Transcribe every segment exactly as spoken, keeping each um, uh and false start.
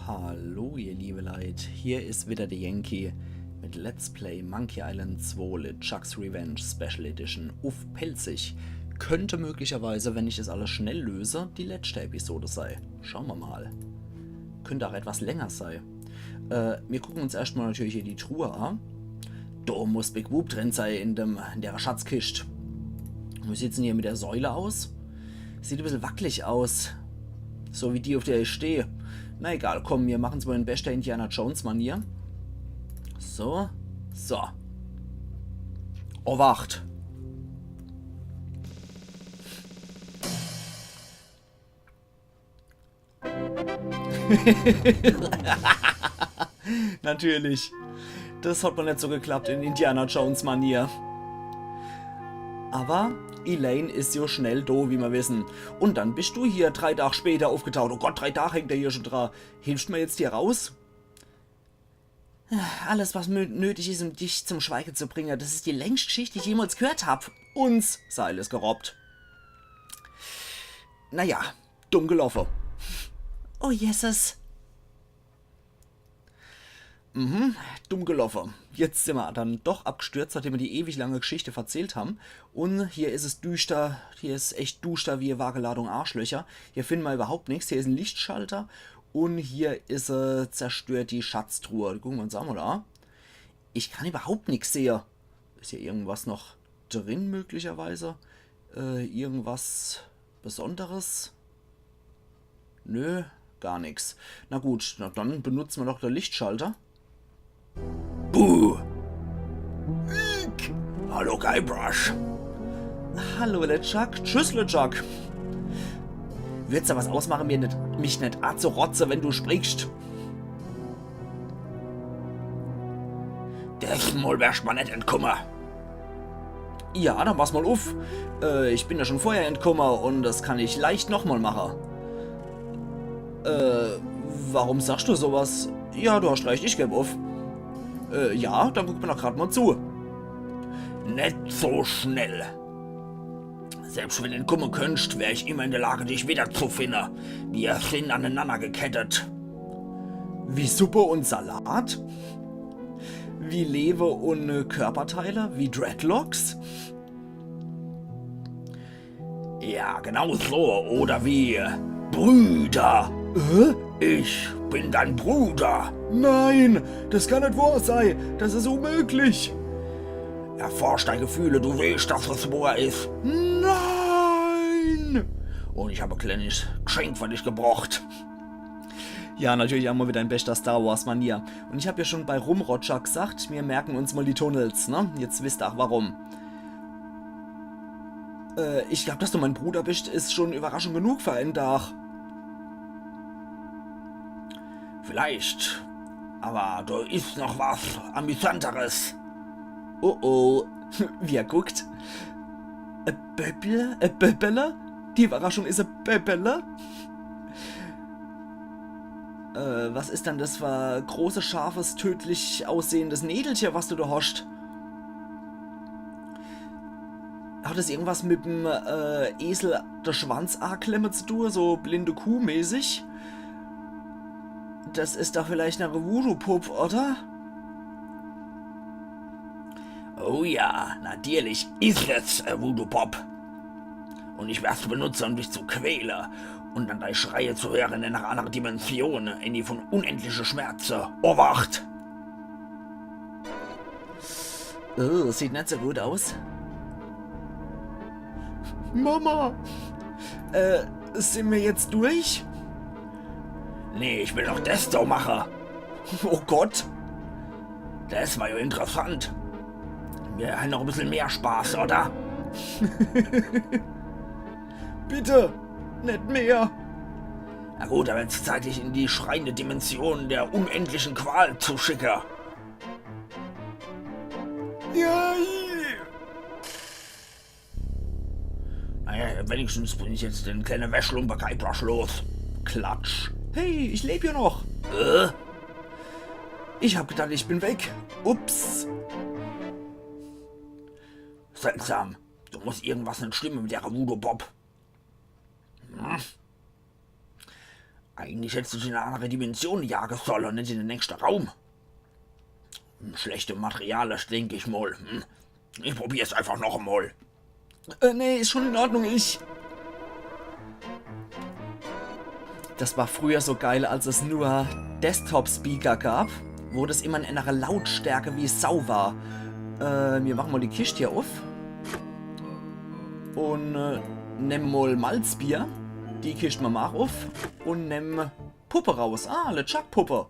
Hallo ihr liebe Leit, hier is wieder de Yankee mit Let's Play Monkey Island zwei LeChuck's Revenge Special Edition uff Pälzisch. Könnte möglicherweise, wenn ich das alles schnell löse, die letzte Episode sei. Schaue mer mal. Könnte auch etwas länger sei. Äh, mir gucken uns erscht mal natürlich hier die Truhe a. Do muss Big Boop drin sei in dem, in der Schatzkischt. Wie sieht's denn hier mit der Säule aus? Sieht e bissel wackelig aus. So wie die, uff der ich steh. Na egal, komm, mir machen's mal in beschter Indiana Jones Manier. So. So. Owacht. Natürlich. Das hat mal net so geklappt in Indiana Jones Manier. Aber Elaine is jo schnell do, wie mer wissen. Und dann bist du hier drei Tag später uffgetaucht. Oh Gott, drei Tag hängt er hier schon dra. Hilfst mer jetzt hier raus? Alles, was mö- nötig is, um dich zum Schweige zu bringen, das is die längscht Gschicht, die ich jemals gehört hab. Uns Seil is gerobbt. Naja, dumm geloffe. Oh Jesus. Mhm, dumm geloffe. Jetzt simmer dann doch abgestürzt, nachdem mer die ewig lange Gschicht verzählt ham. Und hier is es düschter, hier is echt düschter wie e Wageladung Arschlöcher. Hier finden mer überhaupt nix. Hier is en Lichtschalter und hier is, äh, zerstört die Schatztruhe. Gucken mer uns a mal a. Ich kann überhaupt nix sehe. Is hier irgendwas noch drin möglicherweise? Äh, irgendwas Besonderes? Nö, gar nix. Na gut, na dann benutzen mer doch de Lichtschalter. Buh! Ick! Hallo, Guybrush. Hallo, LeChuck. Tschüss, LeChuck. Wird's da was ausmachen, mir net, mich net azurotze, wenn du sprichst? Des Mol werscht mer net entkumme. Ja, dann pass mal uff. Äh, ich bin ja schon vorher entkumme und das kann ich leicht noch mal mache. Äh, warum sagst du sowas? Ja, du hast recht, ich geb uff. Äh, ja, dann guckt mer doch grad mal zu. Net so schnell. Selbst wenn du entkumme könnscht, wär ich immer in der Lage, dich wiederzufinne. Mir sin anenanner gekettet. Wie Suppe und Salat? Wie Lewe und, äh, Körperteile? Wie Dreadlocks? Ja, genau so. Oder wie Brüder. Hä? Ich bin dein Bruder. Nein, das kann net wahr sei. Das is unmöglich. Erforsch dei Gefühle, du weescht, dass es wahr is. Nein! Und ich hab e kleines Geschenk für dich gebracht. Ja, natürlich immer wieder in bester Star Wars Manier. Und ich hab ja schon bei Rumrotscher gesagt, mir merken uns mal die Tunnels, ne? Jetzt wisst ihr auch warum. Äh, ich glaub, dass du mein Bruder bist, is schon Überraschung genug für einen Tag. Vielleicht. Aber do is noch was Amüsanteres. Oh oh. Wie er guckt. E Böbbel? E Böbbele? Die Überraschung is e Böbbele? Äh, was is dann das für großes, scharfes, tödlich aussehendes Nädelche, was du da hast? Hat das irgendwas mit dem, äh, Esel de Schwanz aklemme zu tun, so blinde Kuh mäßig? Das is doch vielleicht e Voodoo-Pupp, oder? Oh ja, natürlich is es e Voodoo-Pupp. Und ich werd's benutze, um dich zu quäle. Und dann dei Schreie zu höre nach e annere Dimension, in die von unendliche Schmerze. Owacht! Oh, sieht net so gut aus. Mama! Äh, sin mir jetzt durch? Nee, ich will noch des do mache. Oh Gott. Des war ja interessant. Mir hän noch e bissel mehr Spaß, oder? Bitte, net mehr. Na gut, dann werd's Zeit, dich in die schreiende Dimension der unendlichen Qual zu schicke. Yay! Naja, wenigstens bin ich jetzt den kleine Wäschlumpe Guybrush los. Klatsch. Hey, ich leb ja noch. Äh? Ich hab gedacht, ich bin weg. Ups. Seltsam. Do muss irgendwas net stimme mit dere Voodoo-Pupp. Hm? Eigentlich hättst du dich in e annere Dimension jage solle un net in de nächschte Raum. Hm, schlechte Material, denk ich mol. Hm. Ich probier's einfach noch emol. Äh, nee, is schon in Ordnung, ich. Das war früher so geil, als es nur Desktop-Speaker gab, wo das immer in einer Lautstärke wie Sau war. Äh, mir mache mol die Kischt hier uff. Un äh, nemme mol Malzbier. Die Kischt mache mer ach uff. Un nemme Puppe raus. Ah, LeChuck-Puppe.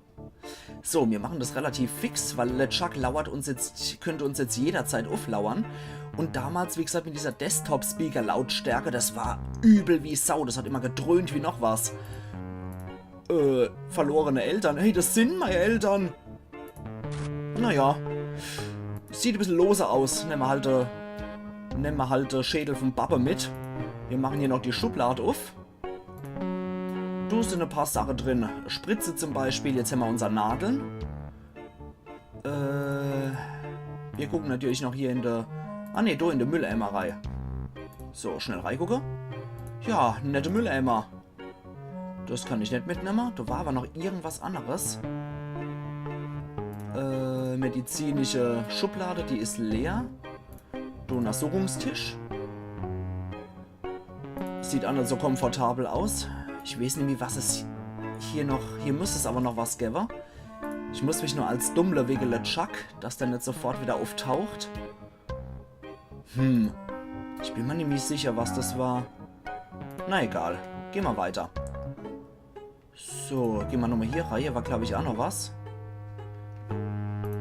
So, mir mache das relativ fix, weil LeChuck lauert uns jetzt, könnt uns jetzt jederzeit ufflauern. Un damals, wie gesagt, mit dieser Desktop-Speaker-Lautstärke, das war übel wie Sau. Das hat immer gedröhnt wie noch was. Äh, verlorene Eltern. Hey, das sin mei Eltern. Naja. Sieht e bissel lose aus. Nemme mer halt, äh, nemme mer halt, äh, Schädel vum Babbe mit. Mir mache hier noch die Schublad uff. Do sin e paar Sache drin. Spritze zum Beispiel. Jetzt hämmer unser Nadel. Äh, mir gucke natürlich noch hier in de... Ah ne, do in de Mülleimer rei. So, schnell reigucke. Ja, nette Mülleimer. Das kann ich net mitnemme. Do war awwer noch irgendwas anneres. Äh, medizinische Schublade, die is leer. Untersuchungstisch. Sieht aa net so komfortabel aus. Ich weeß nimmi, was es hier noch... Hier muss es awwer noch was gewwe. Ich muss mich nur als dummle wege LeChuck, dass der net sofort wieder uftaucht. Hm. Ich bin mer nimmi sicher, was das war. Na egal. Geh mer weiter. So, geh mer nochmol hier rei. Hier war, glaab ich, aa noch was.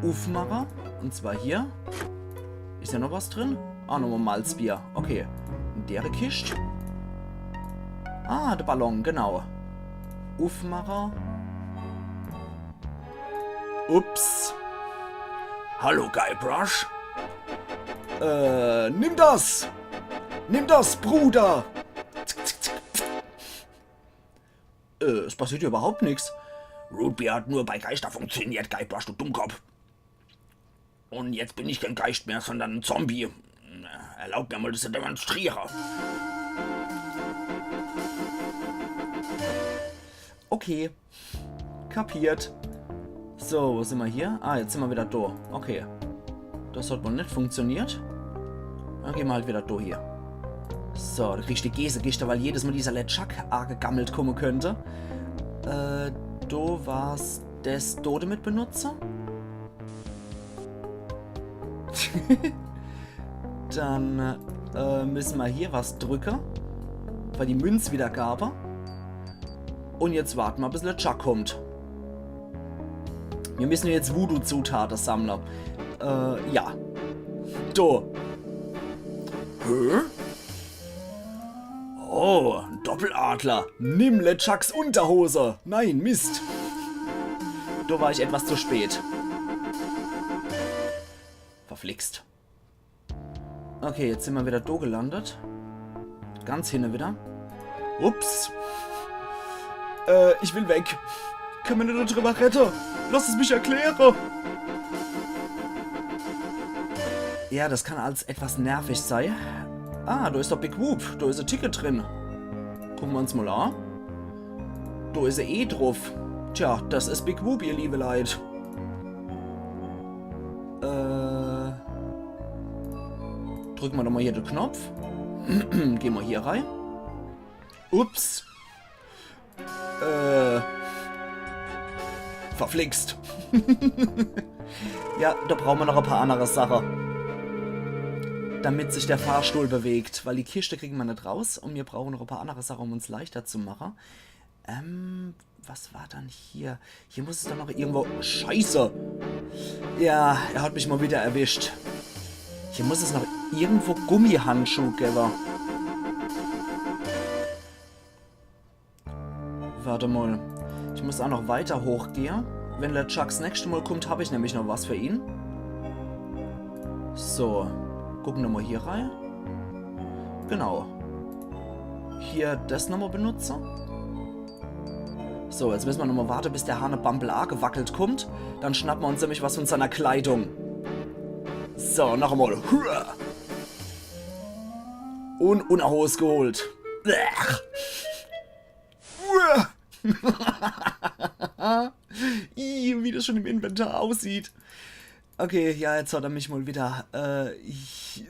Uffmache. Un zwar hier. Is do noch was drin? Ah, nochmol Malzbier. Okay. In dere Kischt. Ah, de Ballon, genau. Uffmache. Ups. Hallo, Guybrush. Äh, nimm das! Nimm das, Bruder! Äh, es passiert hier überhaupt nix. Root Beer hat nur bei Geischter funktioniert, Guybrush, du Dummkopf. Un jetzt bin ich kein Geischt mehr, sondern en Zombie. Erlaub mir mol, das zu demonstriere. Okay. Kapiert. So, wo sin mer hier? Ah, jetzt sin mer wieder do. Okay. Das hat wohl net funktioniert. Dann geh mer halt wieder do hier. So, do krieg ich die Geesegischter, weil jedes Mol dieser LeChuck aagegammelt kumme könnt. Äh, do war's das do demit benutze. Dann äh, müsse mer hier was drücke. War die Münzwiedergabe. Un jetzt warte mer, bis LeChuck kommt. Mir müsse jetzt Voodoo-Zutate sammle. Äh, ja. Do. Hä? Oh, en Doppeladler. Nimm LeChucks Unterhose. Nein, Mist. Do war ich etwas zu spät. Verflixt. Okay, jetzt sin mer wieder do gelandet. Ganz hinne wieder. Ups. Äh, ich will weg. Könne mer net do drüber redde? Lass es mich erkläre. Ja, das kann als etwas nervig sei. Ah, do is doch Big Whoop. Do is e Ticket drin. Gucke mer uns mol a. Do is e E druff. Tja, das is Big Whoop, ihr liebe Leit. Äh, drücke mer doch mol hier de Knopf. Geh mer hier rei. Ups. Äh. Verflixt. Ja, do brauche mer noch e paar annere Sache. Damit sich der Fahrstuhl bewegt. Weil die Kischte kriege mer net raus un mir brauche noch e paar annere Sache, um uns leichter zu mache. Ähm, was war dann hier? Hier muss es doch noch irgendwo... Scheiße! Ja, er hat mich mol wieder erwischt. Hier muss es noch irgendwo Gummihandschuh gewwe. Warte mol. Ich muss aa noch weiter hochgehe. Wenn LeChuck s nächschte Mol kummt, hab ich nämlich noch was für ihn. So. Gucke mer mol hier rei. Genau. Hier das nochmol benutze. So, jetzt müsse mer nochmol warte, bis der Hannebambel aagewackelt kummt. Dann schnappe mer uns nämlich was von seiner Kleidung. So, noch emol. Hua. Un Unnerhos geholt. Blech. Hua. Ih, wie das schon im Inventar aussieht. Okay, ja, jetzt hat er mich mal wieder. Äh, ich,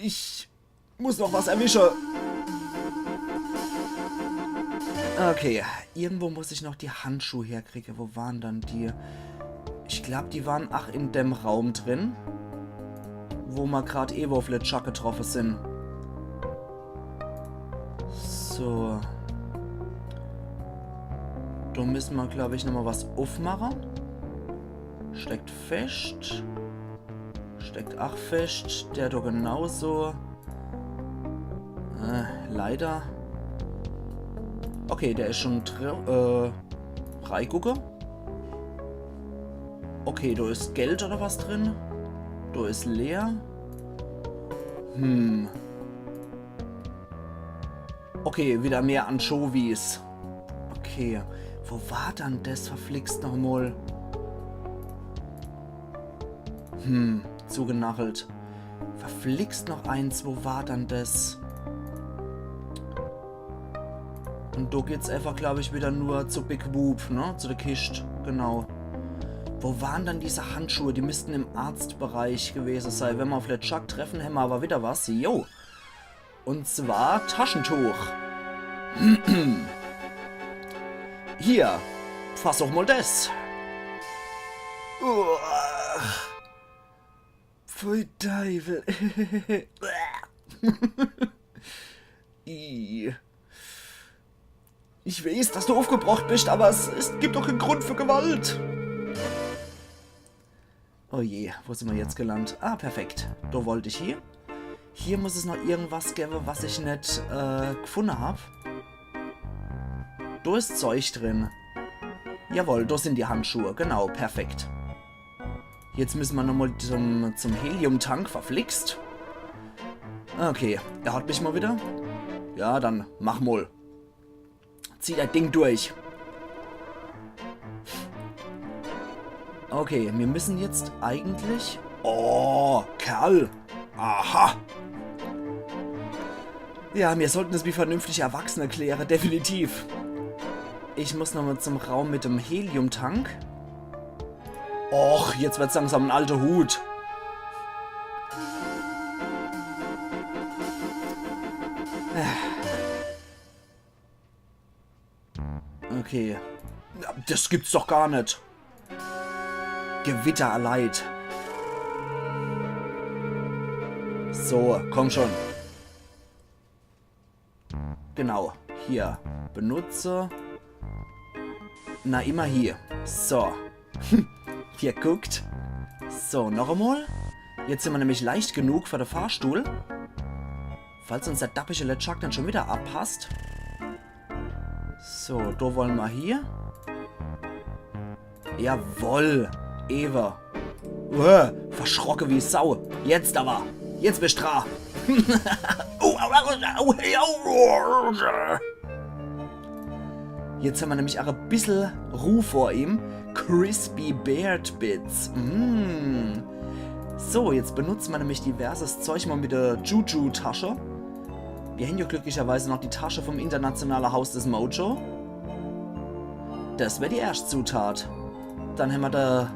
ich muss noch was erwische. Okay, irgendwo muss ich noch die Handschuhe herkriege. Wo waren dann die? Ich glaub, die waren ach in dem Raum drin, wo ma grad ewe uff LeChuck getroffe sin. So. Do müsse ma, glaub ich, nochmal was uffmache. Steckt fescht. Steckt ach fescht. Der do genauso. Äh, leider. Okay, der is schon dr-, äh, reigucke. Okay, do is Geld oder was drin. Do is leer. Hm. Okay, wieder mehr Anchovies. Okay, wo war dann des verflixt nochmal? Hm, zugenachelt. Verflixt noch eins, wo war dann des? Und do geht's einfach, glaub ich, wieder nur zu Big Whoop, ne? Zu der Kischt, genau. Wo waren dann diese Handschuhe? Die müssten im Arztbereich gewese sei. Wenn ma uff LeChuck treffe, hämmer aber wieder was. Jo. Und zwar Taschentuch. Hier, fass doch mal des. Uah. Pfui Deiwel. Ih. Ich weeß, dass du uffgebrocht bist, aber es, es gibt doch en Grund für Gewalt. Oh je, wo sin ma jetzt gelandet? Ah, perfekt. Do wollt ich hie. Hier muss es noch irgendwas gewwe, was ich net, äh, gefunde hab. Do is Zeug drin. Jawohl, do sin die Handschuhe. Genau, perfekt. Jetzt müsse ma nochmal zum, zum Heliumtank, verflixt. Okay, er hat mich mal wieder. Ja, dann mach mal. Zieh dei Ding durch. Okay, mir müssen jetzt eigentlich... Oh, Kerl. Aha. Ja, mir sollten es wie vernünftige Erwachsene kläre, definitiv. Ich muss nochmal zum Raum mit dem Heliumtank. Och, jetzt wird's langsam en alter Hut. Okay. Das gibt's doch gar net. Gewitter erleid. So, komm schon. Genau, hier. Benutze. Na, immer hier. So. Hier guckt. So, noch einmal. Jetzt sin ma nämlich leicht genug für de Fahrstuhl. Falls uns der dappische LeChuck dann schon wieder abpasst. So, do wollen ma hier. Jawoll. Ewe. Uah, verschrocke wie Sau. Jetzt aber. Jetzt bist dra. Au, au, au, au, au, au. Jetzt hämmer nämlich ach e bissel Ruh vor ihm. Crispy Baird Bits. Mm. So, jetzt benutze ma nämlich diverses Zeug mal mit der Juju-Tasche. Mir hän jo glücklicherweise noch die Tasche vom internationale Haus des Mojo. Das wär die erscht Zutat. Dann hämmer der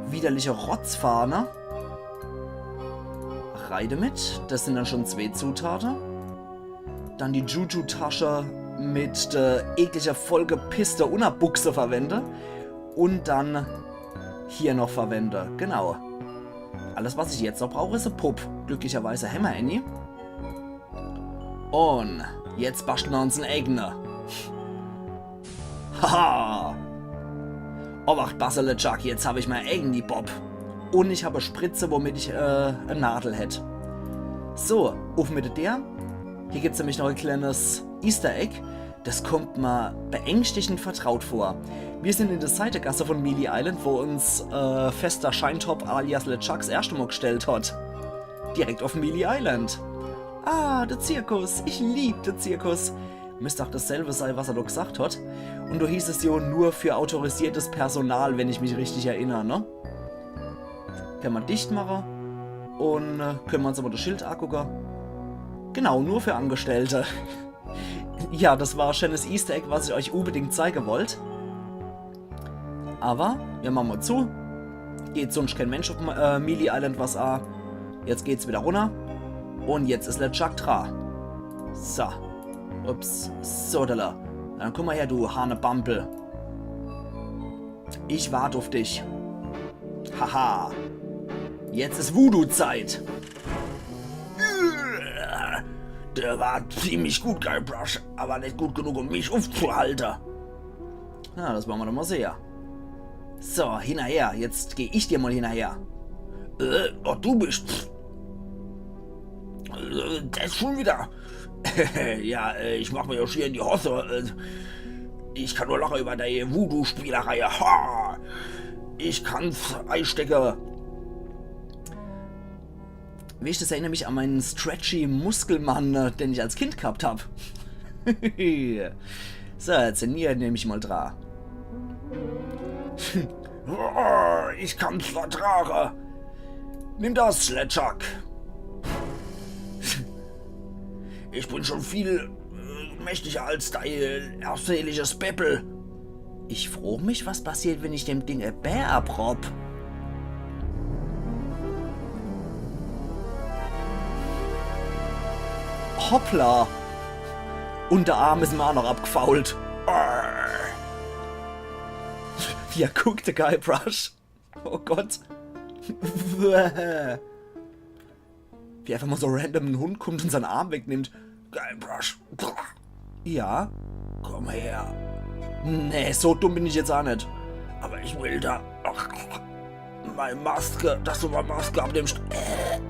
widerliche Rotzfahne. Rei demit. Das sin dann schon zwee Zutate. Dann die Juju-Tasche mit der eklicher, vollgepisster Unnerbuchse verwende. Und dann hier noch verwende. Genau. Alles, was ich jetzt noch brauch, is e Pupp. Glücklicherweise hämmer ääni. Und jetzt baschtle ma uns en eigene. Haha! Obacht, Basse LeChuck, jetzt hab ich mei eigeni Bopp. Und ich hab e Spritze, womit ich, äh, e Nadel hätt. So, uff mit der. Hier gibt's nämlich noch e kleines Easter Egg. Das kommt ma beängstigend vertraut vor. Mir sin in der Seidegasse von Mealy Island, wo uns, äh, Fester Scheintop alias LeChuck s erschte Mal gestellt hat. Direkt auf Mealy Island. Ah, der Zirkus. Ich lieb der Zirkus. Müsst ach dasselbe sei, was er doch gesagt hat. Und do hieß es jo nur für autorisiertes Personal, wenn ich mich richtig erinner, ne? Könne ma dicht mache. Und, äh, könne ma uns aber das Schild angucke. Genau, nur für Angestellte. Ja, das war e scheenes Easter Egg, was ich euch unbedingt zeige wollt. Aber, mir mache mol zu. Geht sunscht keen Mensch uff, äh, Melee Island was a. Jetzt geht's wieder runner. Un jetzt is LeChuck dra. So. Ups. So, da. Dann kumm mol her, du Hanebambel. Ich wart uff dich. Haha. Jetzt is Voodoo-Zeit. Der war ziemlich gut, Guybrush, aber net gut genug, um mich uffzuhalte. Na, das wolle mer doch mol sehe. So, hinnerher. Jetzt geh ich dir mol hinnerher. Äh, oh, du bist... Äh, der is schon wieder. Ja, äh, ich mach mir jo schier in die Hosse. Äh, ich kann nur lache über dei Voodoo-Spielerei. Ha! Ich kann's eistecke. Wie ich das erinnere mich an meinen stretchy Muskelmann, äh, den ich als Kind gehabt hab. So, jetzt sin mir nämlich mol dra. Ich kann's vertrage. Nimm das, LeChuck. Ich bin schon viel, äh, mächtiger als dei, äh, armseliges Beppel. Ich frog mich, was passiert, wenn ich dem Ding e Bää abropp. Hoppla. Un de Arm is mer a noch abgefault. Wie er guckt, de Guybrush. Oh Gott. Wie einfach mol so random en Hund kummt un sein Arm wegnimmt. Guybrush. Ja? Komm her. Nee, so dumm bin ich jetzt a net. Aber ich will da mei Maske, dass du mei Maske abnimmst. Äh,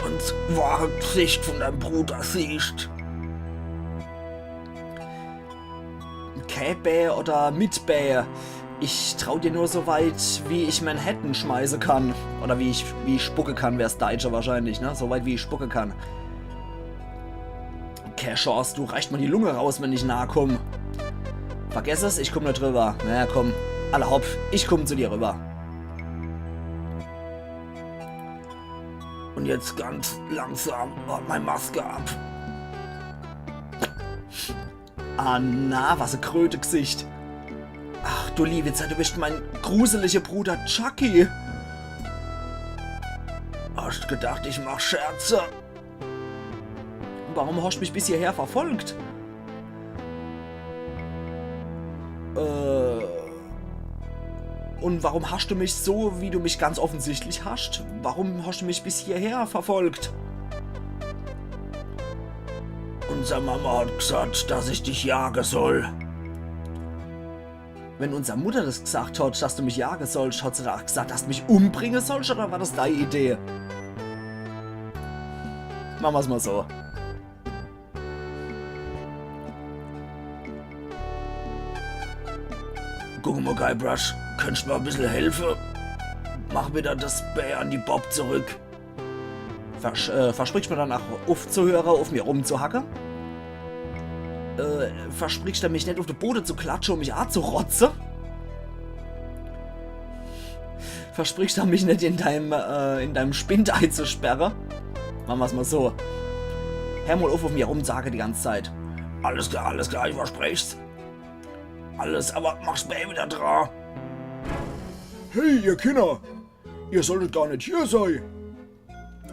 un 's wahre Gesicht von deim Bruder siehst. Kä Bää oder mit Bää. Ich trau dir nur so weit, wie ich Manhattan schmeiße kann. Oder wie ich, wie ich spucke kann, wär's Deitsche wahrscheinlich, ne? So weit, wie ich spucke kann. Kä Chance, du reißt mer die Lunge raus, wenn ich nah kumm. Vergess es, ich kumm net drüber. Na ja, komm. Alla hopp, ich kumm zu dir rüber. Un jetzt ganz langsam mei Maske ab. Ah na, was e Krötegesicht. Ach du liewe Zeit, du bist mein gruselige Bruder Chucky. Hast gedacht, ich mach Scherze? Warum hast mich bis hierher verfolgt? Äh. Un warum hast du mich so, wie du mich ganz offensichtlich hast? Warum hast du mich bis hierher verfolgt? Unser Mama hat gesagt, dass ich dich jage soll. Wenn unser Mutter das gesagt hat, dass du mich jage sollst, hat sie da auch gesagt, dass du mich umbringe sollst, oder war das deine Idee? Mache mer's mal so. Guck mal, Guybrush, könntest mal e bissel helfe? Mach wieder das Bää an die Bob zurück. Vers-, äh, versprichst mir dann auch aufzuhören, auf mir rumzuhacken? Äh, versprichst du mich nicht auf den Boden zu klatschen und mich anzurotzen? Versprichst du mich nicht in deinem, äh, in deinem Spind einzusperren? Mache mer's mal so. Hör mal auf, auf mir rumzuhacken die ganze Zeit. Alles klar, alles klar, ich versprech's. Alles, aber mach's mir wieder dran. Hey, ihr Kinder! Ihr solltet gar nicht hier sein.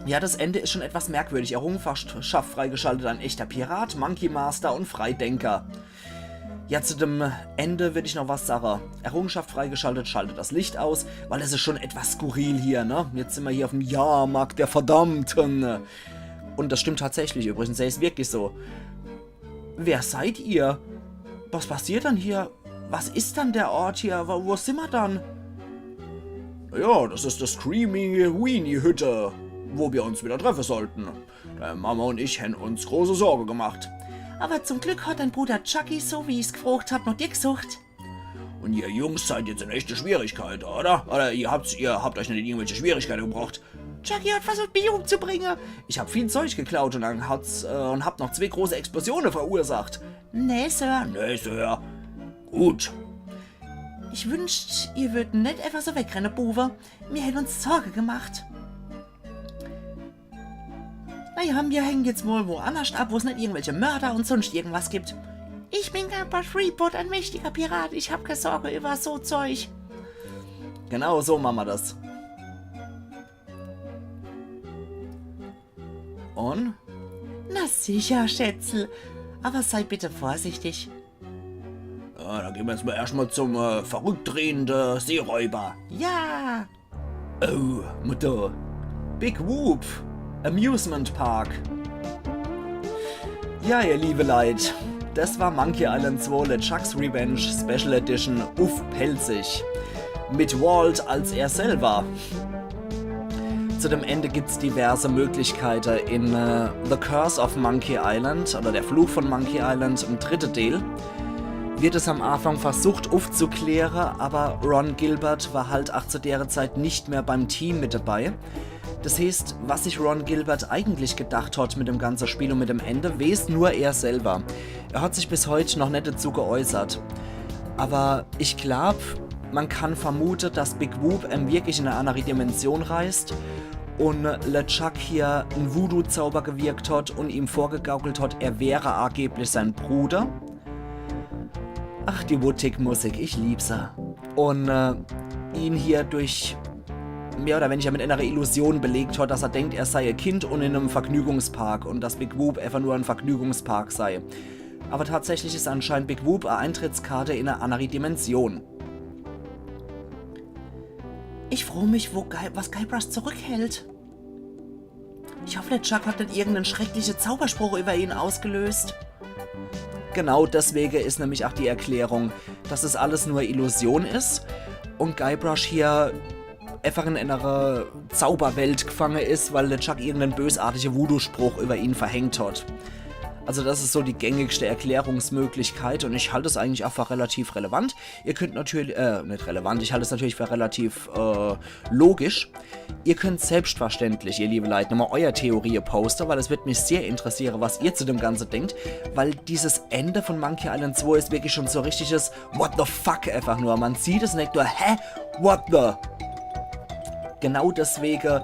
Ja, das Ende ist schon etwas merkwürdig. Errungenschaft freigeschaltet, ein echter Pirat, Monkey Master und Freidenker. Ja, zu dem Ende würd ich noch was sagen. Errungenschaft freigeschaltet, schaltet das Licht aus, weil es ist schon etwas skurril hier, ne? Jetzt sind wir hier auf dem Jahrmarkt der Verdammten. Und das stimmt tatsächlich übrigens, er ist wirklich so. Wer seid ihr? Was passiert dann hier? Was ist dann der Ort hier? Wo, wo sind wir dann? Ja, das ist das Screaming Weenie Hütte, wo wir uns wieder treffen sollten. Deine Mama und ich haben uns große Sorge gemacht. Aber zum Glück hat dein Bruder Chucky, so wie ich's gefragt hab, nach dir gesucht. Und ihr Jungs seid jetzt in echte Schwierigkeiten, oder? Oder ihr habt, ihr habt euch nicht in irgendwelche Schwierigkeiten gebracht? Chucky hat versucht, mich umzubringen. Ich hab viel Zeug geklaut und dann hat's, äh, und hab noch zwei große Explosionen verursacht. Nee, Sir. Nee, Sir. Gut. Ich wünscht, ihr würden nicht einfach so wegrennen, Buwe. Wir hätten uns Sorge gemacht. Naja, mir hängen jetzt mol woannerscht ab, wo's net irgendwelche Mörder un sunscht irgendwas gibt. Ich bin Guybrush Threepwood, en mächtiger Pirat. Ich hab kä Sorge über so Zeug. Genau so mache mer das. Un? Na sicher, Schätzel. Aber sei bitte vorsichtig. Ja, dann gehn mer jetzt mol erscht mol zum äh, verrückt drehende Seeräuber. Ja. Oh, Mutter. Big Whoop. Amusement Park. Ja, ihr liebe Leit, das war Monkey Island zwei LeChuck's Revenge Special Edition uff Pälzisch. Mit Walt als er selber. Zu dem Ende gibt's diverse Möglichkeite. In äh, The Curse of Monkey Island oder Der Fluch von Monkey Island, im dritte Deel, wird es am Anfang versucht uffzukläre, aber Ron Gilbert war halt ach zu dere Zeit nicht mehr beim Team mit dabei. Das heeßt, was sich Ron Gilbert eigentlich gedacht hat mit dem ganze Spiel und mit dem Ende, weeß nur er selber. Er hat sich bis heut noch net dazu geäußert. Aber ich glaub, man kann vermute, dass Big Whoop em wirklich in e annere Dimension reist und LeChuck hier en Voodoo-Zauber gewirkt hat und ihm vorgegaukelt hat, er wäre angeblich sein Bruder. Ach, die Woodtick-Musik, ich lieb se. Und äh, ihn hier durch mehr oder weniger mit einer Illusion belegt hat, dass er denkt, er sei e Kind und in einem Vergnügungspark und dass Big Whoop einfach nur ein Vergnügungspark sei. Aber tatsächlich ist anscheinend Big Whoop e Eintrittskarte in e annere Dimension. Ich froo mich, wo Guy, was Guybrush zurückhält. Ich hoff, LeChuck hat net irgenden schreckliche Zauberspruch über ihn ausgelöst. Genau deswege is nämlich ach die Erklärung, dass es alles nur Illusion is und Guybrush hier einfach in einer Zauberwelt gefange is, weil LeChuck irgenden bösartige Voodoo-Spruch über ihn verhängt hat. Also das is so die gängigste Erklärungsmöglichkeit und ich halt es eigentlich ach für relativ relevant. Ihr könnt natürlich, äh, net relevant, ich halt es natürlich für relativ äh, logisch. Ihr könnt selbstverständlich, ihr liebe Leit, nochmal euer Theorie poste, weil es wird mich sehr interessiere, was ihr zu dem Ganze denkt, weil dieses Ende von Monkey Island zwei is wirklich schon so richtiges What the fuck einfach nur. Man sieht es net nur, hä? What the? Genau deswege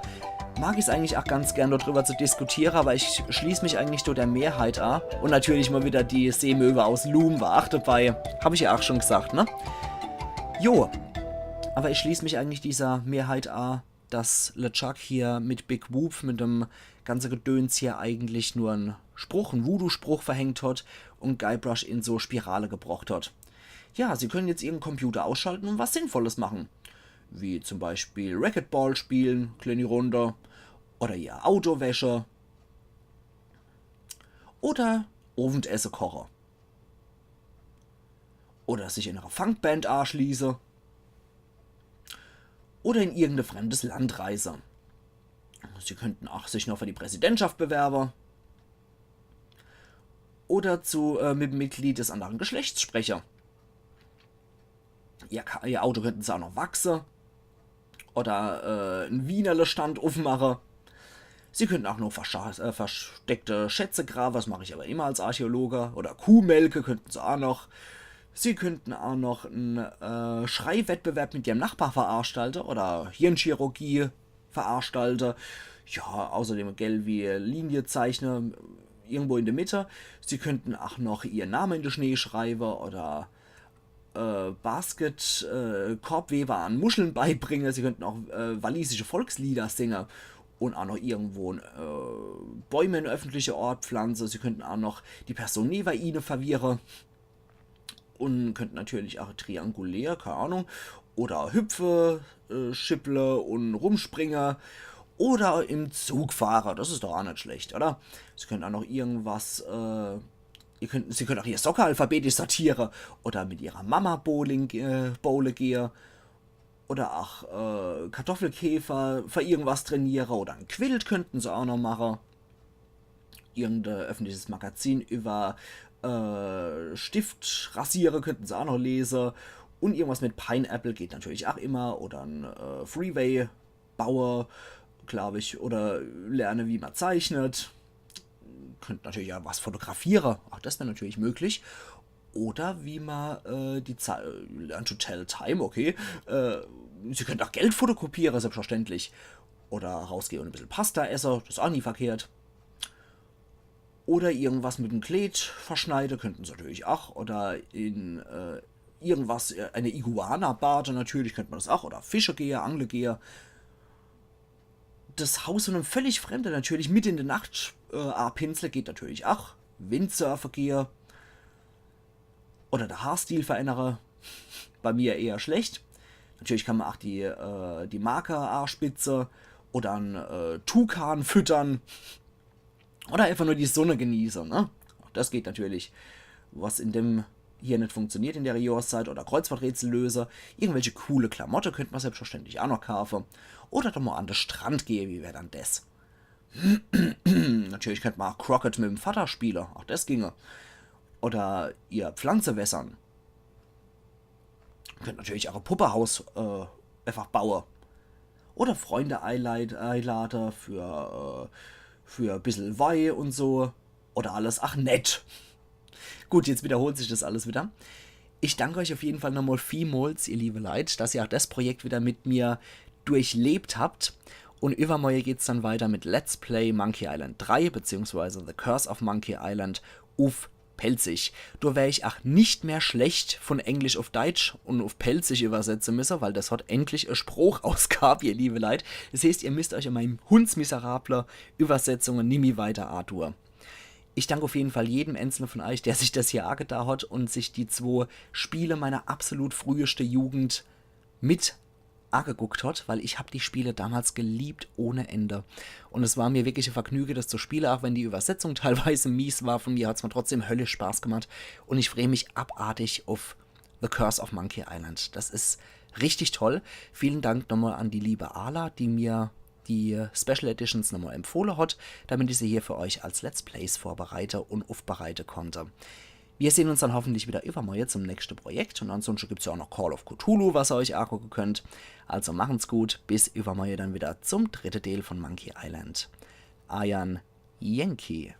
mag ich's eigentlich ach ganz gern, darüber zu diskutiere, aber ich schließ mich eigentlich nur der Mehrheit a. Und natürlich mal wieder die Seemöwe aus Loom war ach dabei. Hab ich ja ach schon gesagt, ne? Jo, aber ich schließ mich eigentlich dieser Mehrheit a, dass LeChuck hier mit Big Whoop, mit dem ganze Gedöns hier eigentlich nur en Spruch, en Voodoo-Spruch verhängt hat und Guybrush in so Spirale gebrocht hat. Ja, sie können jetzt ihren Computer ausschalten und was Sinnvolles machen. Wie zum Beispiel Racquetball spielen, kleine Runde. Oder ihr Auto wäsche. Oder Owendesse koche. Oder sich in einer Funkband anschließe. Oder in irgendein fremdes Land reise. Sie könnten auch sich noch für die Präsidentschaft bewerben. Oder zu, äh, mit dem Mitglied des anderen Geschlechts spreche. Ihr, Ka- ihr Auto könnten sie auch noch wachse. Oder äh, en Wienerle-Stand uffmache. Sie könnten auch noch verscha- äh, versteckte Schätze grabe, das mache ich aber immer als Archäologe. Oder Kuhmelke könnten sie auch noch. Sie könnten auch noch en äh, Schreibwettbewerb mit ihrem Nachbar veranstalten oder Hirnchirurgie veranstalten. Ja, außerdem gell wie Linie zeichnen, irgendwo in der Mitte. Sie könnten auch noch ihren Namen in den Schnee schreiben oder äh, Basket, äh, Korbweber an Muscheln beibringen. Sie könnten auch äh, walisische Volkslieder singen und auch noch irgendwo äh, Bäume in öffentliche Ort pflanzen. Sie könnten auch noch die Person neben ihnen verwirren. Und könnten natürlich auch triangulär, keine Ahnung, oder hüpfe, äh, schipple und rumspringe oder im Zug fahre. Das ist doch auch nicht schlecht, oder? Sie können auch noch irgendwas, äh, ihr könnt, sie können auch ihr Socke alphabetisch sortiere oder mit ihrer Mama bowling, äh, bowle gehe oder auch äh, Kartoffelkäfer für irgendwas trainiere oder ein Quilt könnten sie auch noch mache. Irgendein öffentliches Magazin über äh, Stift rasiere könnten sie auch noch lese. Und irgendwas mit Pineapple geht natürlich auch immer. Oder ein äh, Freeway baue, glaube ich. Oder lerne, wie man zeichnet. Könnt natürlich auch was fotografiere. Auch das wäre natürlich möglich. Oder wie man äh, die Zeit. Learn to tell time, okay. Äh, sie könnt auch Geld fotokopiere, selbstverständlich. Oder rausgehe und ein bisschen Pasta esse, das ist auch nie verkehrt. Oder irgendwas mit dem Kleed verschneide, könnten se natürlich ach. Oder in äh, irgendwas, äh, eine Iguana bade natürlich, könnt man das ach. Oder Fische gehe, angle gehe. Das Haus von einem völlig Fremde natürlich mit in die Nacht äh, apinsle geht natürlich ach. Windsurfe gehe. Oder de Haarstil verännere. Bei mir eher schlecht. Natürlich kann man ach die, äh, die Marke aspitze oder en äh, Tukan füttern. Oder einfach nur die Sonne genieße, ne? Ach das geht natürlich. Was in dem hier net funktioniert in der Jahreszeit oder Kreuzworträtsel löse. Irgendwelche coole Klamotte könnt man selbstverständlich ach noch kaufe. Oder doch mal an de Strand gehe, wie wär dann des? Natürlich könnt man ach Crockett mit dem Vater spiele, ach des ginge. Oder ihr Pflanze wässern. Könnt natürlich ach e Puppehaus äh, einfach baue. Oder Freunde eilade, eilade für, äh, für e bissel Wei und so. Oder alles ach net. Gut, jetzt wiederholt sich das alles wieder. Ich danke euch auf jeden Fall nochmal vielmals, ihr liebe Leit, dass ihr auch das Projekt wieder mit mir durchlebt habt. Und übermorgen geht's dann weiter mit Let's Play Monkey Island drei beziehungsweise The Curse of Monkey Island uff Pälzisch. Do wer ich ach nicht mehr schlecht von Englisch uff Deutsch und uff Pälzisch übersetze müsse, weil das hat endlich e Sprochausgab, ihr liebe Leit. Das heißt, ihr müsst euch in meine hundsmiserable Übersetzungen nimmi weiter antue. Ich danke auf jeden Fall jedem einzelnen von euch, der sich das hier agetan hat und sich die zwei Spiele meiner absolut früheste Jugend mit ageguckt hat, weil ich hab die Spiele damals geliebt ohne Ende. Und es war mir wirklich e Vergnüge, das zu spiele, auch wenn die Übersetzung teilweise mies war. Von mir hat's mir trotzdem höllisch Spaß gemacht und ich freu mich abartig auf The Curse of Monkey Island. Das is richtig toll. Vielen Dank nochmal an die liebe Ala, die mir die Special Editions nochmal empfohle hat, damit ich sie hier für euch als Let's Plays vorbereite und aufbereite konnte. Wir sehen uns dann hoffentlich wieder übermorgen zum nächsten Projekt und ansonsten gibt's ja auch noch Call of Cthulhu, was ihr euch angucken könnt. Also machen's gut, bis übermorgen dann wieder zum dritten Teil von Monkey Island. Ayan Yankee.